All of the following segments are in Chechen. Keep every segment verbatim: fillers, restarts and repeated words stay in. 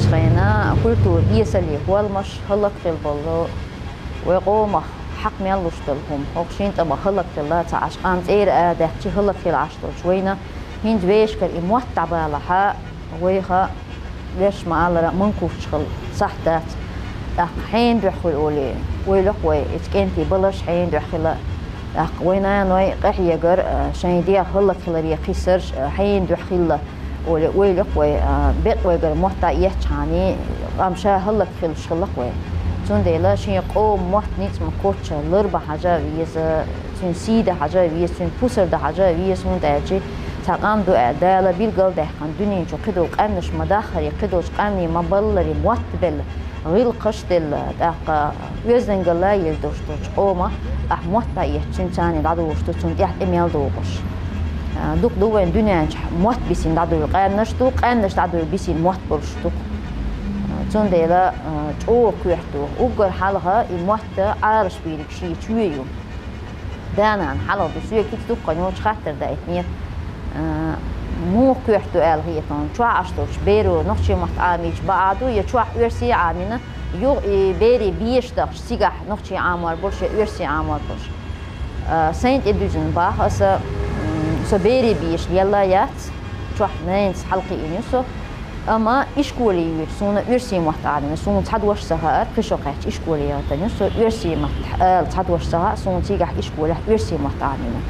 Шайна культура эсале хӀолмаш хӀаллакьхила болу вай къомах хьакъ мел луш долу хӀума. ХӀокху шина тӀамах хӀаллакьхилла ца Ӏаш, къам цӀера а даьхчи хӀаллакьхила Ӏаш долчу вайна хӀинца вешкара и мотт дӀабалахьа, вайха веш ма-аллара, манкуччахула сахьт дац. ТӀаккха хьенан дуьхьа хуьлу олий, ойла йоккху вай, эцу кӀентий баларш хьенан дуьхьа хила. ТӀаккха вай наной къахьегар, а, шайн дегӀ хӀаллакьхиларе кхиссарш, а, хьенан дуьхьа хилла олий, ойла йоккху вай, а, бекъ вайгара мотт дӀаэцчхьана, къам ша хӀаллакьхилуш хилла-кх вай. Цундела шен къоман мотт ницкъ ма-кхоччу лар бан хьажа а веза, цуьнан сий дан хьажа а веза, цуьнан пусар дан хьажа а веза, хӀунда аьлча цхьа къам ду аьлла, Дала билгал а даьккхина, дуьнен чу кхидолу къаьмнаш ма-даххара, кхидолчу къаьмнийн ма-баллара мотт белла, гӀиллакхаш а делла, тӀаккха оьздангалла а елла долуш долчу къомах ахь мотт дӀаэцча, цуьнца царна дӀадолуш ду, цунна тӀехь тӀе мел догӀуш. А, дукха ду вайн дуьнен чохь мотт бисина дӀадуьйлу къаьмнаш ду, къаьмнаш дӀадуьйлу бисина мотт болуш ду-кх. А, цундела, а, чӀогӀа коьрта ду. Уггар хьалха и мотт Ӏалашбийриг шен чоь ю. Да-нана хьалха ду, соьга хӀинца дуккха йолчу хаттар даийтинера. А, муха коьрта ду аьлла хета хьуна, чохь Ӏаш долчу беро нохчийн мотт Ӏамийча бакъахь ду, я чохь оьрсий Ӏамийна, юха и берийн беша дахча цигахь нохчий Ӏамор болуш, я оьрсий Ӏамор болуш. А, сайна тӀедуьзна боху аса, м, со берийн беша лелла яц, чохь ненца хьалакхиъна ю со. Амма ишколе юьйча суна оьрсийн мотт Ӏамийна, суна цхьа дош ца хаьара, кхин шо кхаьчча ишколе яхийтина ю со, оьрсийн мотт ала цхьа дош ца хаьа, суна цигахь ишколехь оьрсийн мотт Ӏамийна.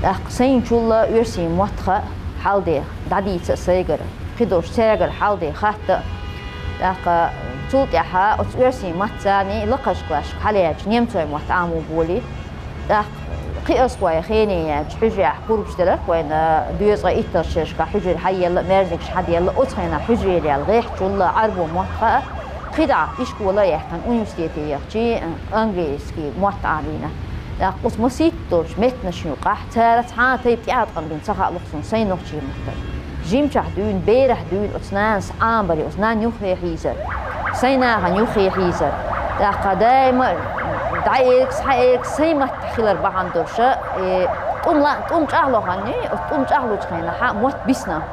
ТӀаккха сайначул а оьрсийн мотт хаьа хьалде, дӀадийца а сайгара, кхидолуш цаьргара хьалде хатта а. ТӀаккха цул тӀаьхьа оцу оьрсийн маттаца лакхарчу классашка хьалаяьлча немцойн мотт Ӏамо болий. ТӀаккха кхиазхой хене яьлча хьуьжарехь пурбаш делара-кх вайна, доьзткъе итталгӀачу шерашкахь хьуьжар хьаелла, маьждигаш хьаделла, оцу хенахь хьуьжарера яьлла гӀеххьачул а Ӏарбойн мотт хаьа, кхидӀа ишкола а яьккхина, университете яхчий, английский мотт Ӏамийна. ТӀаккха оцу масийтта долчу меттанашна юкъахь цара цхьа а тайпа тӀеӀаткъам бина ца хаало-кх суна сайн нохчийн маттана. Жимчохь дуьйна, берахь дуьйна оцу нанас Ӏамабар, оцу нанна юххе хьийзар, сайн нахана юххе хьийзар. ТӀаккха даима дӀаэргас, хьаэргас сайн маттахь хилар бахьана долуша, э, тӀум ла-, тӀум чӀагӀло ханний, оцу тӀум чӀагӀлучу хенахьа мотт бисна.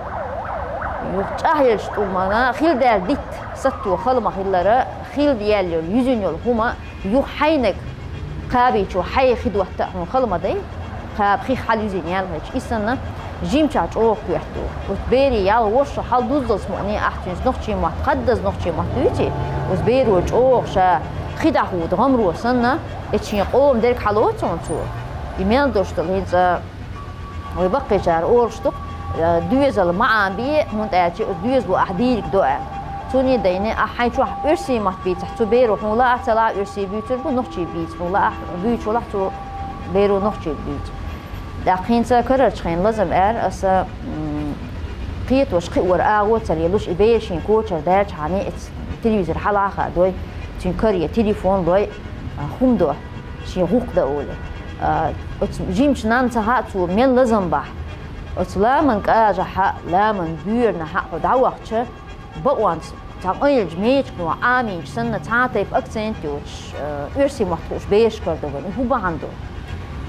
Юха чӀагӀъеллачу тӀумана хила даьлла дитта сатто хала ма-хиллара, хила яьлла йолу, юьзна йолу хӀума юха хьайниг кхабийчо хьайн хи дотта а хьуна хала ма дай, кхаба хих хьалаюьзийна яьлла хилча. И санна, жимчохь чӀогӀа коьрта ду. Оцу берийн ялх ворхӀ шо хьалдуззалц мукъане ахь цуьнца нохчийн мотт, хаддаза нохчийн мотт дуьйций, оцу беро чӀогӀа ша хи дӀахӀуду гӀамаро санна, эцу шен къоман дерг хьалоцу хьуна цо. И мел долуш долу хӀинца вай баккхийчара олуш ду-кх, э, доьзал ма Ӏамабе, хӀунда аьлча оцу доьзало ахь дийриг до аьлла. Цуьнан дайна ахь хьайн чохь оьрсийн мотт бийцахь, цу беро хьуна лаахь ца лаахь оьрсийн буьйцур бу, нохчийн бийца хьуна лаахь, буьйцуш валахь цо беро нохчийн буьйцу. ТӀаккха хӀинца карарчу хенахь лазам аьлла аса, м, кхетош кхиор агӀо ца лелуш, и бер шен кочара даьлчхьана, эцу телевизор хьалха а дой, цуьнан каре телефон лой, а, хӀума до, шен гӀуллакх дан олий. А, оцу жимачу нанна ца хаьа цо мел лазам бахь. Оцу ламан кӀажахьа, ламан боьранахьа хьо дӀавахча, бакъонца цхьа къайлачу мечигано Ӏамийча санна, цхьа а тайпа акцент йоцуш, э, оьрсийн мотт хууш бераш карадо вайн. И хӀун бахьана ду?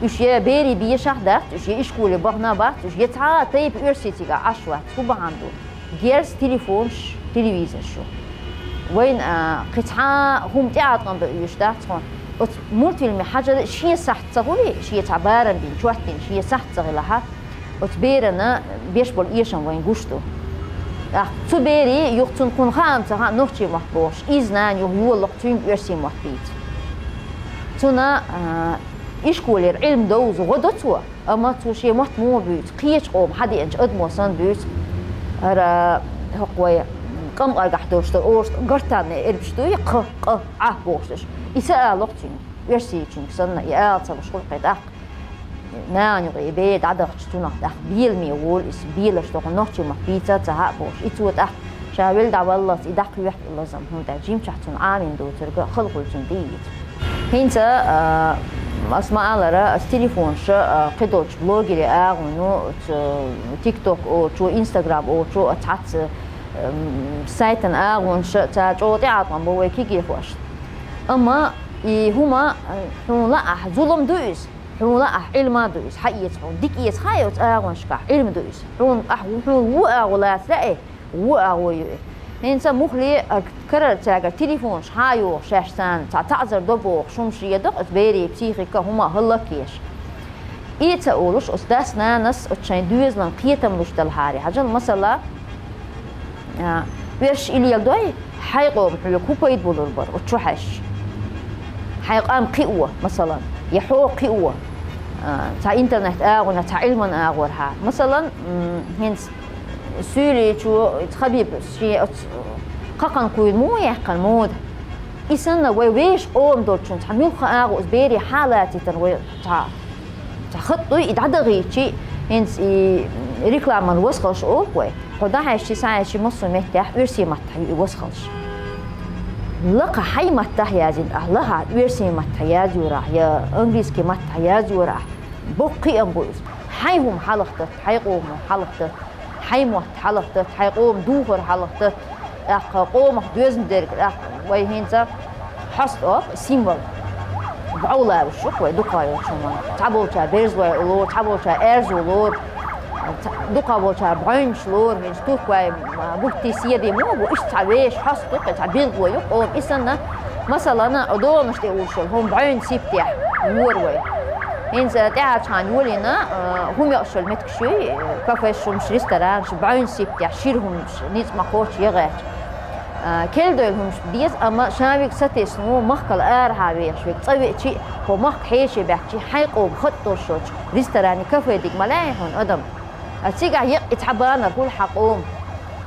Уьш я берийн бешахь дац, уьш я ишколе бахана бац, уьш я цхьа а тайпа оьрсийн цигахь Ӏаш вац. ХӀун бахьана ду? Герз телефонаш, телевизорш ю. Вайна, а, кхин цхьа а хӀума тӀеӀаткъам бан оьшуш дац хьуна. Оцу мультфильме хьажар шен сахьт ца хуьлий, шен цхьа барам бина, чот дина шен сахьт ца хилахьа, оцу берана беш болу эшам вайна гуш ду. ТӀаккха цу берий юха цунна кхунна хаам ца хаьа нохчийн мотт бохуш, иза нана юха йолу-кх цуьнга оьрсийн мотт бийца. Цунна, а, ишколера Ӏилма довза гӀо до цо, амма цо шен мотт муха буьйцу, кхечу къоман хьадеанчу адамо санна буьйцу. ХӀара хӀокху вай къамкъаргахь долуш долу оша гортанный эрбаш дуй, кх, къ, Ӏа бохуш долуш. И ца алахь цуьнга, оьрсийчуьнга санна, и ала ца луш хуьлу кхин тӀаккха. Нана юкъа и бер дӀадахча, цунах тӀаккха беламе волу иза, белаш доху нохчийн мотт бийца а ца хаьа бохуш. И цо тӀаккха ша велла дӀаваллалц и дӀакхоьхьу и лазам, хӀунда аьлча жимчохь цунна Ӏамийна доцург хала хуьлу цунна дийца. ХӀинца, а, ас ма-аллара, ас телефонаш, а, кхидолчу блогерийн агӀоно, оцу TikTok олучу, Instagram олучу, оцу цхьацца, м, сайтан агӀонаш, цара чӀогӀа тӀеӀаткъам бо вай кегийрхошна. Амма и хӀума, а, хьуна лаахь, зулам ду иза. Хьуна лаахь, Ӏилма ду иза, хьаэца хьуна. Дика эца хаьа оцу агӀонашкахь, Ӏилма ду иза. Хьуна, ахь, хьуна вон агӀо лаца лаьий, вон агӀо ю и. ХӀинца мухле а карара цаьргара телефонаш хьа а йохуш, шаьш царна цхьа таӀзар до бохуш, хӀумаш едо, оцу берийн психика хӀума хӀаллакъеш. И ца олуш, оцу дас-нанас оцу шайн доьзалан кхетам луш делахьара хьажал, масала, а, оьрсаша и леладой, хьайн къоман хьоьга хӀун пайда болур бара, оцу чу хьаьжча? Хьайн къам кхио, масалан, я хьо кхио, а, цхьа интернет-агӀонехь, цхьа Ӏилман агӀорхьа. Масалан, м, хӀинца Суьйличо, Хабиб, шен оцу кхакханан куйна муха яьккхина мода? И санна, вай вешан къоман долчун цхьа муьлхха а агӀо оцу бере хьа а лацийтина, вай цхьа, цхьа хатӀ дуй, и дӀадахийчи, хӀинца и рекламан васхалш олу вай. Хьо дӀахьаьжчи, схьахьаьжчи, массо а меттехь оьрсийн маттахь ю и васхалш. Лакха хьайн маттахь яздина ахь, лаха оьрсийн маттахь яздора ахь, я английский маттахь яздора ахь, боккха кхиам бу иза. Хьайн хӀума хьалха датта, хьайн къомо хьалха датта, хьайн мотт хьалха датта, хьайн къоман духар хьалха датта, тӀаккха къомах доьзна дерг, тӀаккха вай хӀинца хьоста оп, символ. БӀов лоруш ю-кх вай дукха йолчу хӀуманна. Цхьаболчара берзалой лору, цхьаболчара аьрзу лору, ца-, дукха болчара бӀаьвнаш лору, хӀинца туркойн, а, бутти седи муха бу, иштта цхьа вешан хьоста ю-кх, цхьа билгало ю-кх къоман. И санна, масалан, догӀанаш тӀе уллуш йолу хӀума бӀаьвнийн сибтехь лору вай. ХӀинца тӀаьхьарчу ханна йолийна, а, хӀума йоӀуш йолу меттигаш юй, кафеш, хӀумаш, ресторанаш, бӀаьвнийн сибтехь шира хӀуманаш ницкъ ма кхоччу, я гӀерташ. А, керла дойла хӀумаш беза, амма ша верг сатесна ву, махкал арахьа вехаш верг, цӀа веачи а, хӀокху махка хьеший баьхчи, хьайн къоман хатӀ долуш йолчу ресторане, кафе диг ма лаьий хьуна, адам? А, цигахь еккъа и цхьа баннер хуьлу хьан къоман.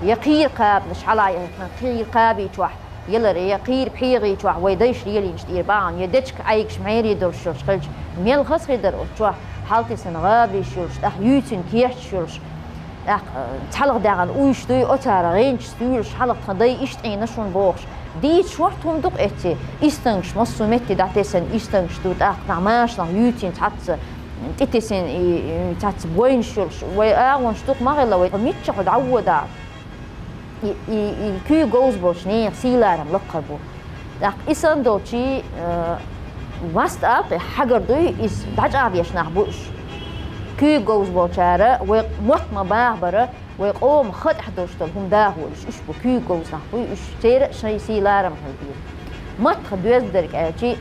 Я кхийра кхабанаш хьала а яхийтина, кхийра кхаби чохь, ялара, я кхийра пхьегӀи чохь вай дайша лелийнаш тӀера бахьана, я дечка Ӏайгаш, мӀерий долуш йолуш хилча, мел хаза хир дара оцу чохь, хьалатесна гӀабарш йолуш, тӀаккха юьйцина кечаш йолуш. ТӀаккха, э, цхьалха даьхна уьш дуй, оцара гӀенчаш туьйлуш, хьалха тхан дай иштта Ӏийна шуна бохуш. Дийца шорта хӀума ду-кх эцци, истангаш, массо а метте дӀатесна истангаш ду, тӀаккха нах машанах юьйцина цхьацца, тӀетесна и, и, цхьацца бойнаш йолуш. Вай агӀонаш дукха ма хилла, вай миччахь дӀавода. И, и, и куьйга говза болчу нехан сий-ларам лакхара бу. ТӀаккха и санна долчий, э, васт алкъе хьагар дуй, иза дӀачӀагӀдеш нах бу уьш. Куьйга говза болчара вай мотт ма бахабара, вай къоман хатӀехь долуш долу хӀума дахалуш, уьш бу куьйга говза нах буй, уьш церан а шайн сий-ларам хила деза. Маттах доьзна дерг аьлчи,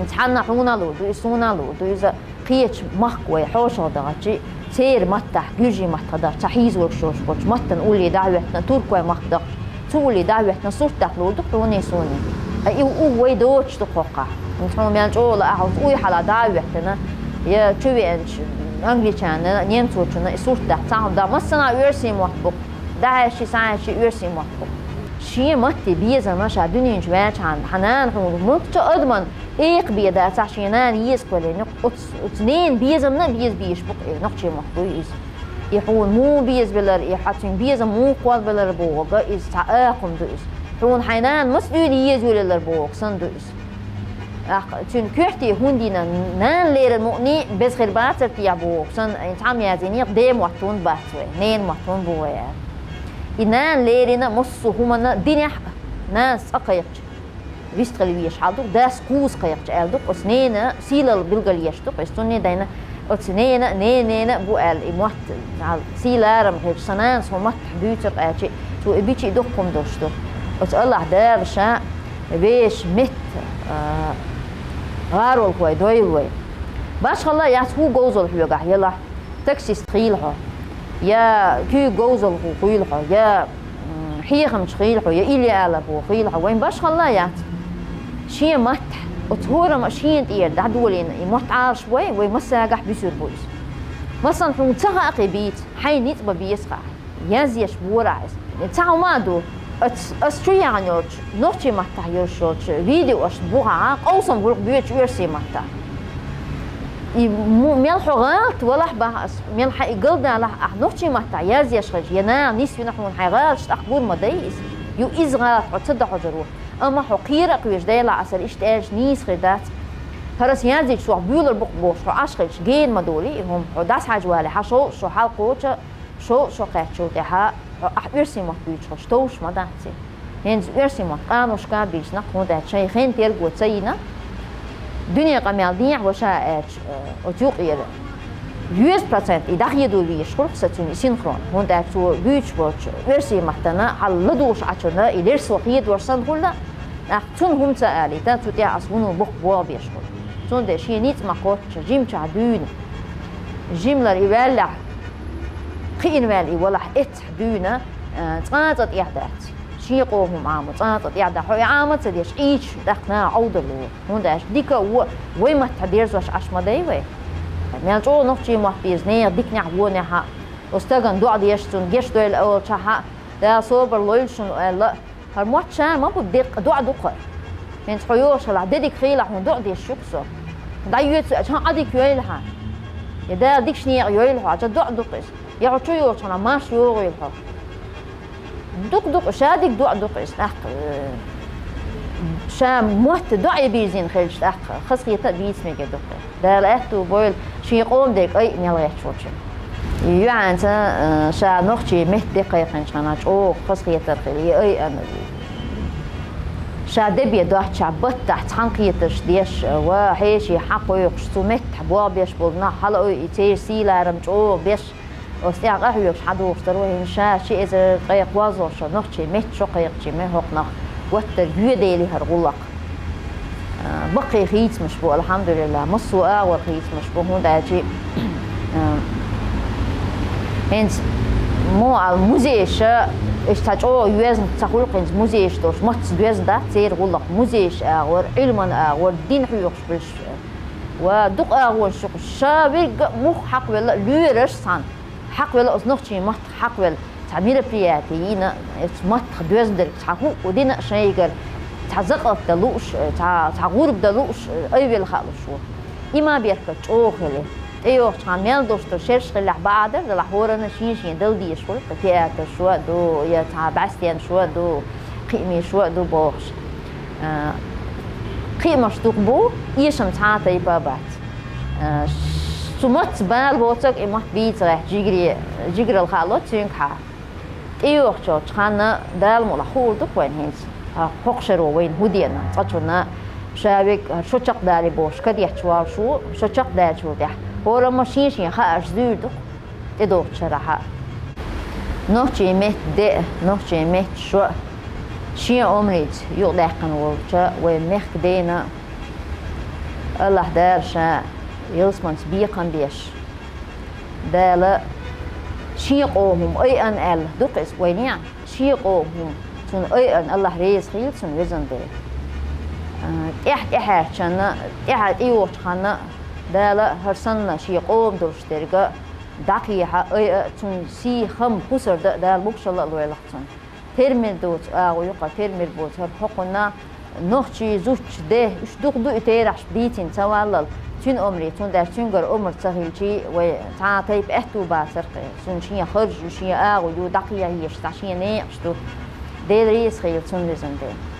цхьанна хьуна а лур ду, и суна а лур ду, иза кхечу махка вай хьошалгӀа дахчи, церан маттахь, гуьржийн маттахь дахча, цхьа хьийзоргаш йолуш болчу маттана улле дӀахӀоьттина, туркойн махка дахча, цу улле дӀахӀоьттина сурт даккха лур ду хьуна а, суна а. Ткъа и уггар вай доцуш ду кхоккхахь. ХӀинца хьуна мел чӀогӀа лаахь, хӀинца уй хьала дӀа а хӀоьттина, я чу веанчу англичанна, немцочунна и сурт даккха цхьа хӀума да. Массанхьа оьрсийн мотт бу-кх. ДӀахьаьжчи, схьахьаьжчи оьрсийн мотт бу-кх. Шен матте безам ша дуьнен чу ваьлчахьана, хьан нана хьуна муьлххачу адаман экха бен дацахь, шен нана еза кхоьллина ю-кх. Оцу, оцу ненан безамна а беза безаш бу-кх и нохчийн мотт буй иза. И хьуна муха безабелар, и хьан цуьнан безам муха кхоллабелар бохург иза цхьа акха хӀума ду иза. Хьуна хьайн нана маца дуьйна еза йолаелар бохург санна ду иза. ТӀаккха цуьнан коьрте хӀунда йина, нана леррина мукъане а беза хир бацара техьа бохург санна, и цхьа а ма яздинехь, ден мотт хӀунда бац вай, ненан мотт хӀунда бу вай аьлла. И нана леррина массо а хӀуманна динехь а, нанас цӀа кхайкхича, вистхила везаш хьал ду-кх, дас кхузза кхайкхича аьлла ду-кх, оцу ненан сийлалла билгалъеш ду-кх иза, цунна а дайна, оцу ненан а, ненан ненан а бу аьлла, и мотт, сий-ларам хилча, сан нанас хӀун маттахь буьйцура аьлчи, цо и бичи а дуккха хӀума долуш ду. Оцу АллахӀ Дала ша вешан метта, а, гӀаролхой дойла вай. Башхалла яц хӀун говзалла хьоьгахь ялахь, таксист хийла хьо, я куьйга говзалла хӀу хуьйла хьо, я м, хьехамча хийла хьо, я иллиала боху хийла хьо, вайн башхалла а яц. Шен маттахь, оцу хӀораммо шена тӀера дӀадолийна и мотт Ӏалаш бой, вай массагахь буьсур бу иза. Массанхьа хьуна ца хаьа кхин бийца, хьайна ницкъ бан беза-кх ахь, язъеш бора ахь иза. Цхьа хӀума а ду, ас, ас чу яьхна йолчу, нохчийн маттахь йолуш йолчу видеошна бухахь къовсам гӀуллакх боьдуш оьрсийн маттахь. И му-, мел хьо гӀалат валахь бах ас, мел хьан и галдалахь, ахь нохчийн маттахь язъеш хилча, я наха нисвина хьуна хьайн гӀалаташ, тӀаккха гур ма дай иза. Ю иза гӀалат хьо ца дахьожур ву. Амма хьо кхера а кхоьжуш делахь, ас хӀара иштта аьлча нийса хир дац. ХӀара ас яздича сох буьйлур бу-кх бохуш, хьо Ӏаш хилча, гена ма долий и хӀума. Хьо дӀасахьажа вале, хьан шовзткъа шо хьалкхочу, шовзткъа шо кхаьччул тӀаьхьа, хьо ахь оьрсийн мотт буьйцуш хилча, товш ма дац и. ХӀинца оьрсийн мотт къаношка а бийцина, хӀунда аьлча шайн хен терго ца йина, дуьне къамел дехьа ваша аьлча, э, оцу юкъера Юьзза процент и дӀахеда везаш хул-кх со цунна и синхрон, хӀунда аьлча цо буьйцуш болча оьрсийн маттана хьал ладувгӀаш Ӏачунна и лерсо хедош санна хул, нах цунна хӀума ца алийта, цу тӀехь ас вуно боккха болх беш хул. Цундела шен ницкъ ма кхоччу, жимчохь дуьйна, жимлар и ваьллехь, кхиъна ваьлла и валахь, эццахь дуьйна, а, цкъа а цӀа тӀехь дац. Шен къоман Ӏамо цкъа а цӀа тӀехь дац. Хьо и Ӏама ца деш, Ӏийча, тӀаккха наха Ӏовдал ло. ХӀунда аьлча дика а, вон а вай маттахь дерзош Ӏаш ма дай вай. Мел чӀогӀа нохчийн мотт беза нехан диканехь, вонехь а. Оцу стагана доӀа деш, цунна гечдойла олучохь а, Дала собар лойла шуна аьлла, хӀара мотт ша ма бу деккъа, доӀа ду-кх хӀара. ХӀинца хьо йогӀуш хилахь, де дика хийла хьуна, доӀа деш ю-кх со. ДӀайоьцу аьлча, хӀан, Ӏа дика йойла хьан. Я Дала дикачу некъа йойла хьо, хьан, доӀа ду-кх иза. Я хьо чу йогӀучу хенахь марша йогӀийла хьо. Дукха ду-кх, ша дика доӀа ду-кх иза тӀаккха, э, ша мотт доӀе бирзина хилча тӀаккха, хазахета а, бийца мега а ду-кх. Дала аьтту бойла шен къоман дерг айа мел гӀерташ волчунна. И юьхьанца, э, ша нохчийн меттан де кхайкхинчу хенахь чӀогӀа хазахетар хилла, и айа а, ша де бен доццушехь баттахь цхьаьнакхетарш деш, ва хьеший хьакхойкхуш, цу меттахь болх беш болу нах хьала а ойий, церан сий-ларам чӀогӀа беш, оцу тӀехь къахьоьгуш хьадогӀуш дара вай хӀинца ша ши эзар ткъе кхозлагӀчу шо нохчийн меттан шо кхайкхича, мел хӀокху нах гуттар а йоьдели хӀара гӀуллакх. А, баккхий хийцамаш бу, алхьамдулиллахӀ, массо а агӀор хийцамаш бу, хӀунда аьлча, а, хӀинца муха аьлла, музейша, иштта цхьа чӀогӀа йоьзна ца хуьлу-кх хӀинца, музейш долуш, маттаца доьзна дац церан гӀуллакх, музейш агӀор, Ӏилман агӀор, дин хьоьхуш берш, ва дукха агӀонаш ю-кх, ша верг а муха хьакхавелла а, лоьраш цхьаьна хьакхавелла, оцу нохчийн маттах хьакхавелла, цхьа мероприяти йина, оцу маттах доьзна дерг цхьа хӀуъу дина а шайгара, цхьа закъалт дан лууш, цхьа, цхьа гӀурба дан лууш, айвелла хаалуш ву. И ма беркат чӀогӀа хили. ТӀейогӀучу хенахь мел долуш долу шераш хиллехь, бакъ а дара, делахь хӀоранна шен-шен дала дезаш хуьлу-кх, театр шо а ду, я цхьа бӀаьстенаш шо а ду, кхиамийн шо а ду бохуш. А, кхиамаш дукха бу, эшам цхьа а тайпа а бац. А, цу маттаца бала боцург и мотт бийца гӀерташ жигаре, жигаралла хаало цуьнгахьа. ТӀейогӀучу хенахь Дала мукъ лахь хуур ду-кх вайна хӀинца, хӀокху шаро вайна хӀун дена, цкъачунна ша верг шо чекхдалий бохуш кадетташ волуш ву, шо чекхдаьллачул тӀаьхьа хӀораммо шен-шен хаарш зуьйр ду-кх тӀедогӀучу шарахь а. Нохчийн меттан де а, нохчийн меттан шо а шен омрица юкъадаьккхина волчу вайн мехкан дена, АллахӀ Дала ша ялсаманица бекхам беш, Дала шен къоман хӀума айана аьлла ду-кх иза вайна, шен къоман хӀума цунна айана, АллахӀ реза хуьлда цунна, везан Дела. А, тӀаьхьа тӀаьхьаьрчанна, тӀаьхьа тӀейогӀучу хенахь Дала хӀара санна шен къоман долуш дерг а дӀакхехьа, айа а, цунна сий, хам, хӀусар дан а Дала могушалла а лойла-кх цунна. Тера мер доцу агӀо ю-кх, тера мер боцу хӀара хӀокхунна, нохчийн зудчун де, уьш дукха ду и терахьаш бийцина ца валлал, цуьнан омри, цундела цуьнгара омра ца хилчий, вай цхьа а тайпа аьтту бацар-кх, цуьнан шен харж ю, шен агӀо ю, дӀакхехьа езаш цхьа шен некъаш ду. Дела реза хуьлда цунна, везан Дела.